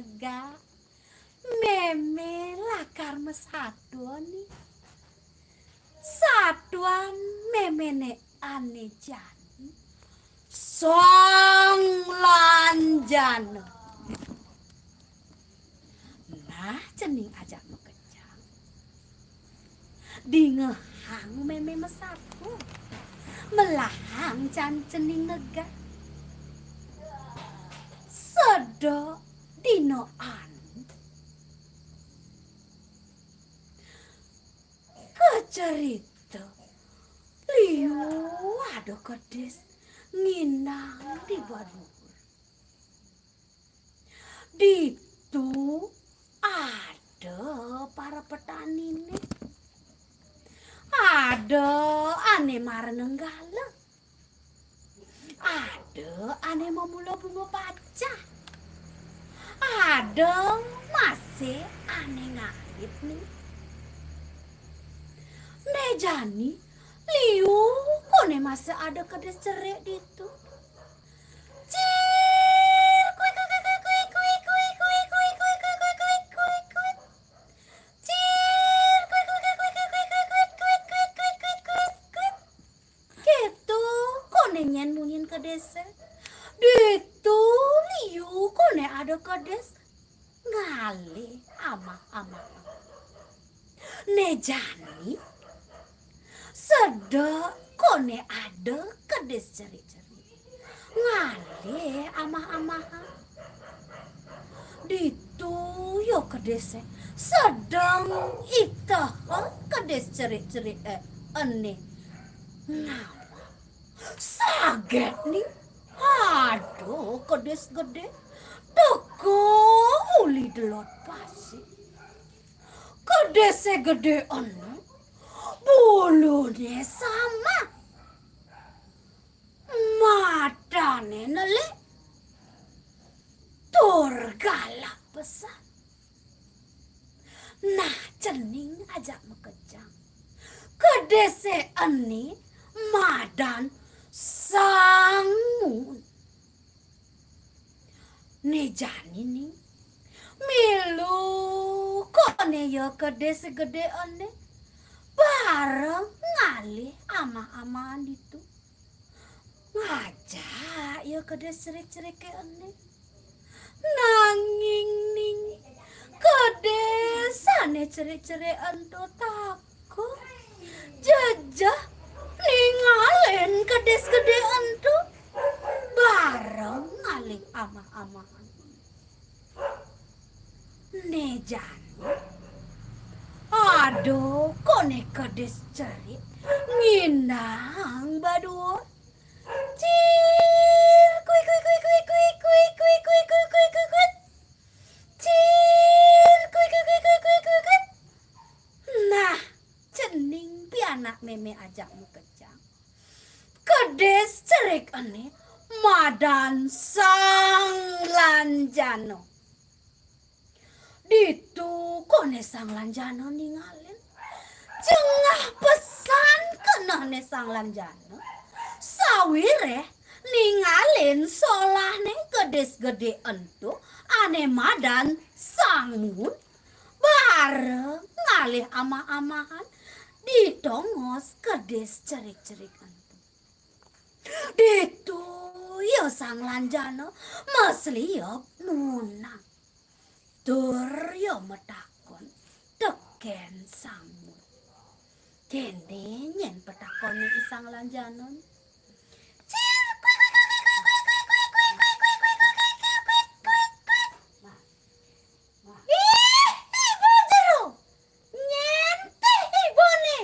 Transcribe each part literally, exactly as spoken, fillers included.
Negak, mémé lakar masatua né. Satuan méméné ané jani Sang Lanjana. Nah, cening ajak makejang. Dingehang mémé masatua. Melahang can cening negak. Sedek dina anu. Kacerita liu ada kedis nginang di baduur. Ditu ada para petaniné. Ada ané mara nenggala. Ada ané mamula bunga pacah. Ada masih ané ngalit né. Né jani liu koné masih ada kedis cerik ditu. Cir, kuik, kuik, kuik, kuik. Cir, kuik, kuik, kuik, kuik. Kéto koné nyén munyin kedisé. Ditu liu koné ada kedis ngalih amah-amah. Né jani sedek koné ada kedis cerik-cerik ngalih amah-amahan. Ditu ya kedisé sedeng iteh kedis cerik-cerik, eh, ené ngamah. Saget né, ada kedis gedé teka uli delod pasir. Kedisé gedé ené, buluné samah, matané nelik, tur galak pesan. Nah, cening ajak makejang. Kedisé ené madan Sang Muun. Né jani né, milu koné ya kedis gedé ené bareng ngalih amah-amahan ditu. Ngajak ya kedis cerik-ceriké ené. Nanging né, kedis ané cerik-cerik ento takut. Jejeh ningalin kedis gedé ento bareng ngalih amah-amahan. Né jani, ada koné kedis cerik nginang baduur. Cir, kuik, kuik, kuik. Cir, kuik, kuik, kuik. Nah, cening pianak mémé ajak makejang. Kedis cerik ené madan Sang Lanjana. Ditu koné Sang Lanjana ningalin. Jengah pesan kenehné Sang Lanjana. Sawiréh ningalin solahné kedis gedé ento ané madan Sang Muun bareng ngalih amah-amahan di tongos kedis cerik-cerik ento. Ditu ya Sang Lanjana maseliep munang. Tur ya matakon tekén Sang Muun. Kéné nyén petakoné I Sang Lanjana. Cir, kuik, kuik, kuik. Ih, iba jero. Nyén teh ibané.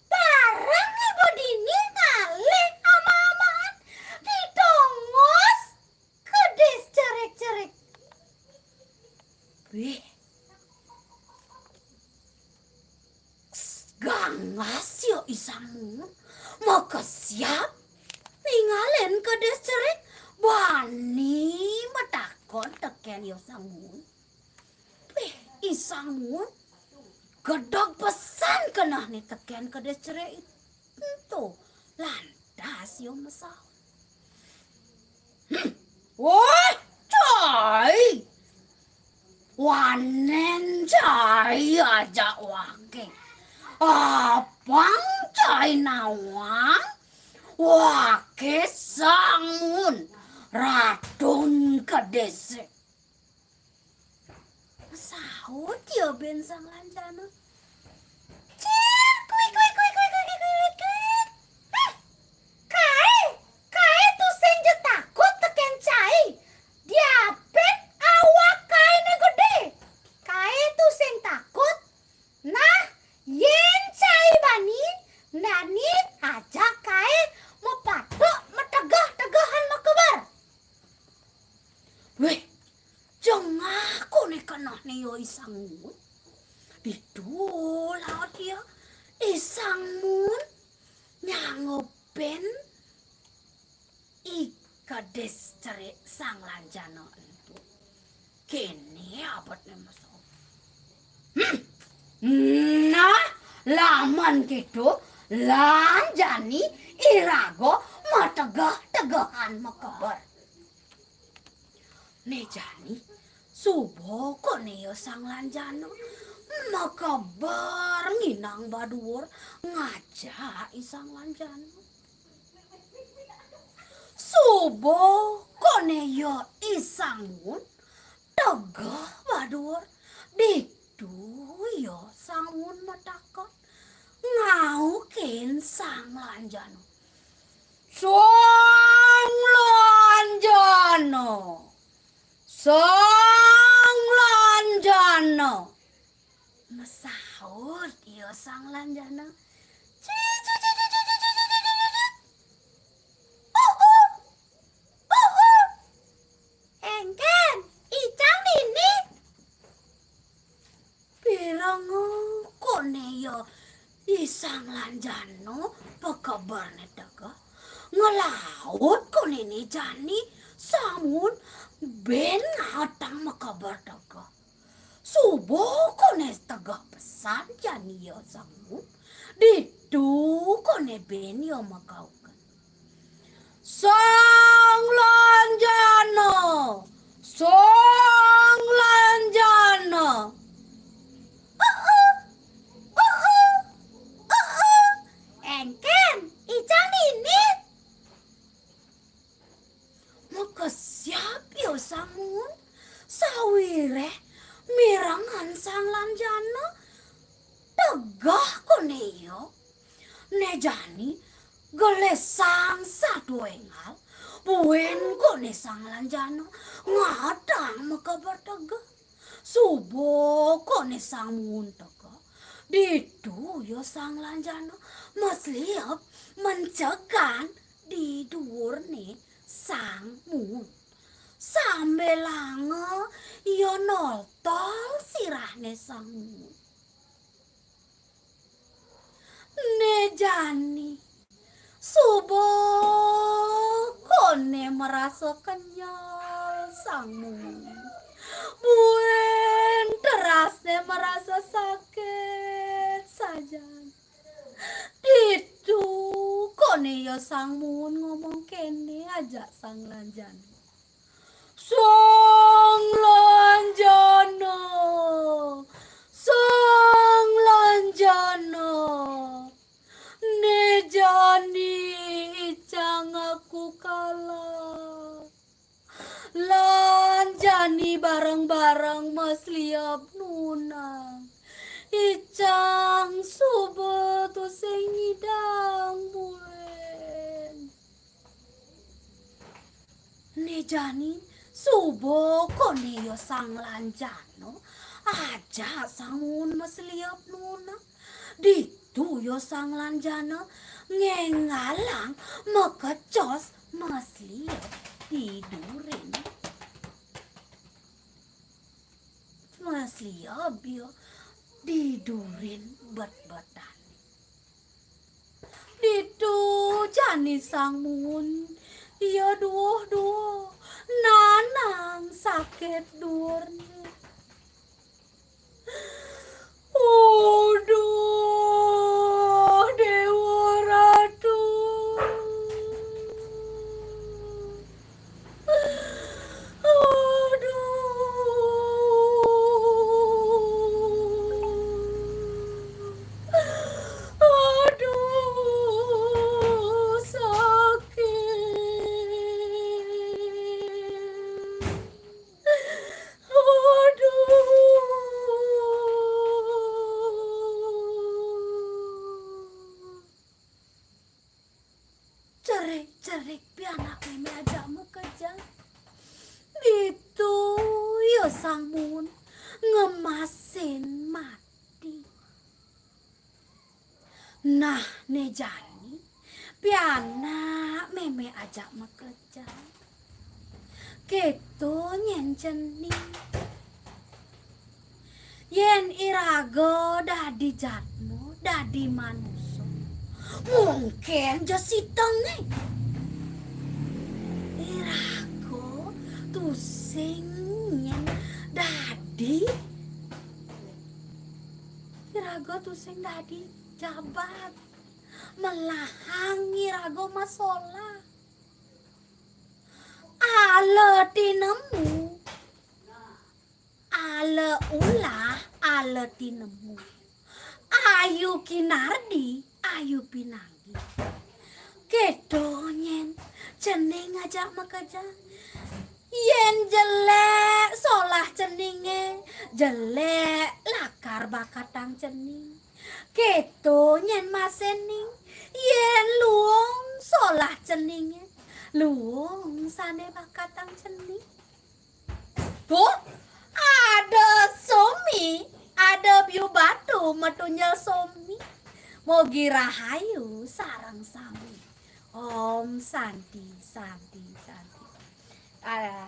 Bareng iba dini ngalih amah-amahan di tongos kedis cerik-cerik. Wih. Gangas ya I Sang Muun. Makesiab ningalin kedis cerik, bani matakon tekén ya Sang Muun. Wih, I Sang Muun gedeg pesan kenehné tekén kedis cerik ento. Lantas ya masaut. Hmm. Wah, cai. Wanén cai ajak waké. Apang cai nawang, waké Sang Muun, Ratun Kedisé. Saut ia bén Sang Lanjana. Cir, kuik, kuik, kuik, kuik, kuik, kuik, kuik. Éh, kaé, kaé tusing ja takut tekén cai. Diapin awak kaéné gedé. Kaé tusing takut. Nah, yén cai bani, nani ajak kaé mapatuk mategeh-tegehan makeber. Wéh, jengah koné kenehné ia I Sang Muun. Ditu laut ia, I Sang Muun nyanggupin I Kedis cerik Sang Lanjana éntu. Kéné abetné masaut. Hmm. Nah, lamun kéto, lan jani iraga mategeh-tegehan makeber. Né jani, suba koné ia Sang Lanjana makeber nginang baduur ngajak I Sang Lanjana. Suba koné ia I Sang Muun tegeh baduur. Ditu ia Sang Muun matakon, ngaukin Sang Lanjana. Sang Lanjana. Sang Lanjana. Masaut ia Sang Lanjana. Cicit, cicit, cicit, cicit, cicit. Uh, uh. Uh, uh. Éngkén, icang dini. Pireng koné ia I Sang Lanjana pakeberné tegeh. Ngelaut koné né jani Sang Muun bén ngautang makeber tegeh. Suba koné tegeh pesan jani ia Sang Muun. Ditu koné bén ia magaukan. Sang Lanjana, Sang Lanjana. Uh, uh, uh, uh, uh, uh. Éngkén, icang dini. Makesiab ia Sang Muun, sawiréh mirengang Sang Lanjana, tegeh koné ia. Né jani gelisang satua énggal, buin koné Sang Lanjana ngautang makeber tegeh. Suba koné Sang Muun tegeh, ditu ia Sang Lanjana maseliep mencegan di duurné Sang Muun. Sambilanga ia noltol sirahné Sang Muun. Né jani, suba koné marasa kenyel Sang Muun. Buin terasné marasa sakit sajan. Ditu koné ia Sang Muun ngomong kéné ajak Sang Lanjana. Sang Lanjana, Sang Lanjana. Né jani icang aku kalah. Lan jani bareng-bareng maseliep nunas. Icang suba tusing ngidang buin. Né jani suba koné ia Sang Lanjana ajak Sang Muun maseliep nunas. Ditu ia Sang Lanjana ngénggalang makecos maseliep di durin. Maseliep ia di durin bet-betan. Ditu jani Sang Muun, ia duwuh-duwuh nanang sakit duurné. Aduh, Déwa Ratu. Aduh, Sang Muun ngemasin mati. Nah, né jani pianak mémé ajak makerja. Kéto nyén cening. Yén iraga dadi jadma, dadi manusa, mungkin ja sitengé. Iraga tusing nyén dadi. Iraga tusing dadi jabat. Melahang iraga masolah. Ala tinemu. Ala ulah, ala tinemu. Ayu kinardi, ayu pinanggi. Kéto nyén cening ajak makerja. Yén jelék solah ceningé, jelék lakar bakatang cening. Kéto nyén masening. Yén luung solah ceningé, luung sané bakatang cening. Bu, ada somi, ada biu batu matunjel somi. Mogi rahayu sareng sami. Om Santi, Santi, Santi. Ah,